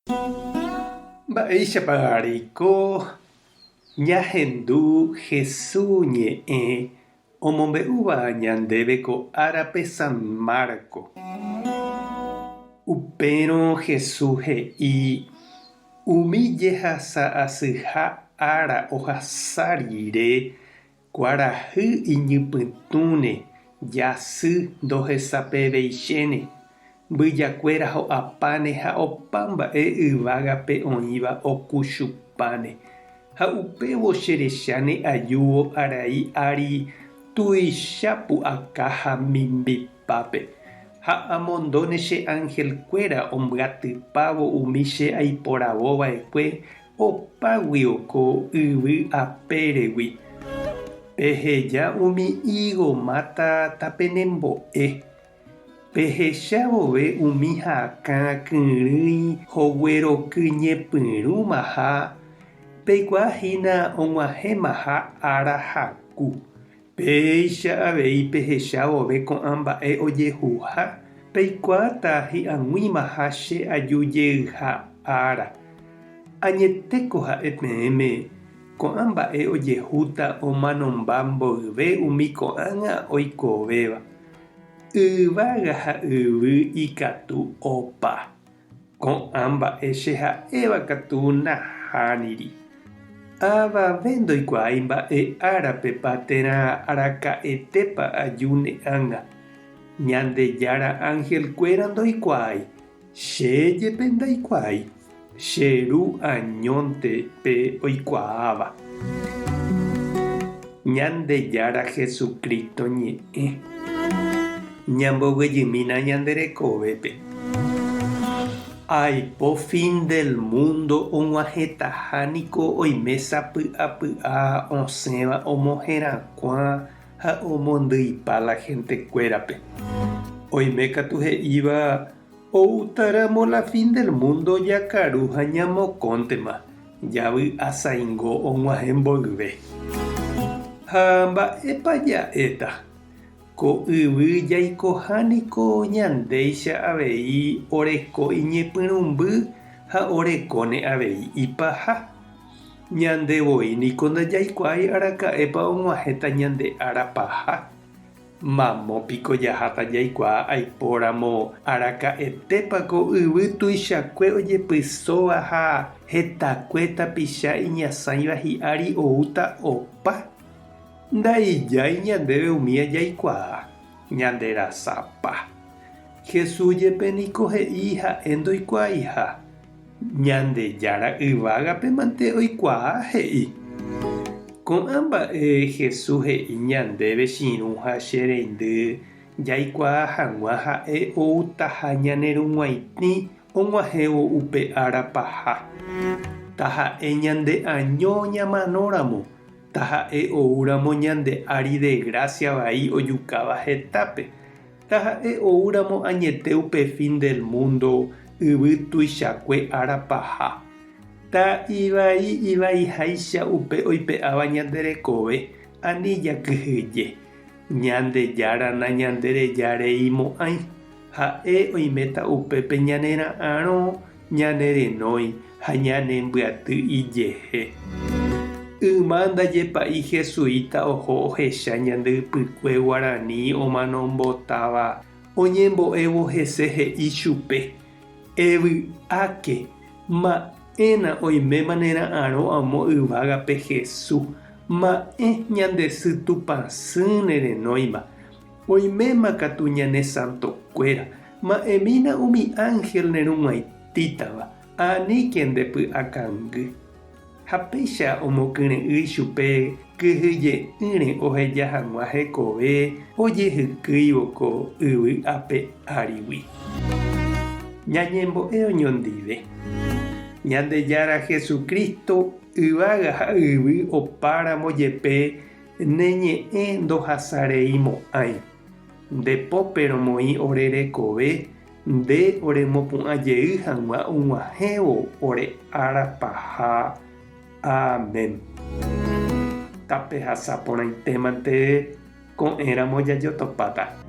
Mba'éichapa reiko ñahendu Hesu ñe'ẽ omombe'úva ñandéve ko árape San Marco? Upérõ Hesu he'i umi jehasa asyha ára ohasa rire Kuarahy iñypytũne, jasy ndohesapeveichéne, mbyjakuéra ho'apáne ha opa mba'e yvágape oĩva okuchupáne. Ha upévo che recháne ajúvo arai ári tuicha pu'aka ha mimbipápe, ha amondóne che angelkuéra ombyatypávo umi che aiporavova'ekue Opáguio ko yvy apéregui. Peheja umi ígo máta tapenembo'e. Pehecha vove umi hakã kyrỹi hogueroky ñepyrũmaha, peikuaa hína og̃uahẽmaha ára haku. Péicha avei pehecha vove ko'ã mba'e ojehuha, peikuaáta hi'ag̃uimaha che aju jeyha ára. Añetéko ha'e peẽme, ko'ã mba'e ojehúta omanomba mboyve umi ko'ág̃a oikovéva. Yvága ha yvy ikatu opa. Ko'ã mba'e che ha'éva katu nahániri. Avave ndoikuaái mba'e árapepa térã araka'etépa aju ne ág̃a. Ñandejára anhelkuéra ndoikuaái, che jepe ndaikuaái, che Ru añónte pe oikuaáva. Ñandejára Jesucristo ñe'ẽ. Ñamboguejymína ñande rekovépe. Aipo fin del mundo og̃uahẽtaha niko oime sapy'apy'a osẽva omoherakuã ha omondyipa la gentekuérape. Oime katu he'íva oútaramo la fin del mundo jakaru ha ñamokõntema, javy'a saingo og̃uahẽ mboyve. Ha mba'épa ja'éta? Ko yvy jaikoha niko ñandéicha avei oreko iñepyrũmby ha orekóne avei ipaha. Ñande voi niko ndajaikuaái araka'épa og̃uahẽta ñande ára paha. Mamo piko jaháta jaikuaa aipóramo araka'etépa ko yvy tuichakue ojepysóva ha hetakue tapicha iñasãiva hi'ári oúta opa? Ndaijái ñandéve umía jaikuaa, ñande rasapa. Jesús jepe niko he'i ha'e ndoikuaaiha, Ñandejára yvágape mante oikuaa he'i. Ko'ã mba'e Jesús he'i ñandéve chirũ ha che reindy jaikuaa hag̃ua ha'e outaha ñane rug̃uaitĩ og̃uahẽvo upe ára paha. Taha'e ñande año ñamanóramo, Taha'e oúramo ñande ári desgracia vai ojukáva hetápe, taha'e oúramo añete upe fin del mundo yvy tuichakue ára paha. Ta ivai ivaiháicha upe oipe'áva ñande rekove, ani jakyhyje. Ñandejára nañandereja reimo'ãi, ha'e oiméta upépe ñanera'arõ ñane renói ha ñanembyaty ijehe. Yma ndaje pa'i jesuita oho ohecha ñande ypykue guarani omanombotáva oñembo'évo hese he'i chupe, Evy'áke, ma'ẽna oiméma nera'arõ amo yvágape Hesu, ma'ẽ ñande sy Tupãsy nerenóima, Oiméma katu ñane santokuéra, ma'ẽmína umi ánhel ne rug̃uaitĩtava, aníke nde py'akangy. Ha péicha omokyre'ỹ ichupe kyhyje'ỹre oheja hag̃ua hekove ojehykýivo ko yvy ape árigui. Ñañembo'e oñondive. Ñandejára Jesucristo, yvága ha yvy opáramo jepe Ne ñe'ẽ ndohasareimo'ãi. Nde pópe romoĩ ore rekove, nde oremopu'ã jey hag̃ua og̃uahẽvo ore ára paha. Amén. Tapehasa porãitémante ko'ẽramo jajotopáta.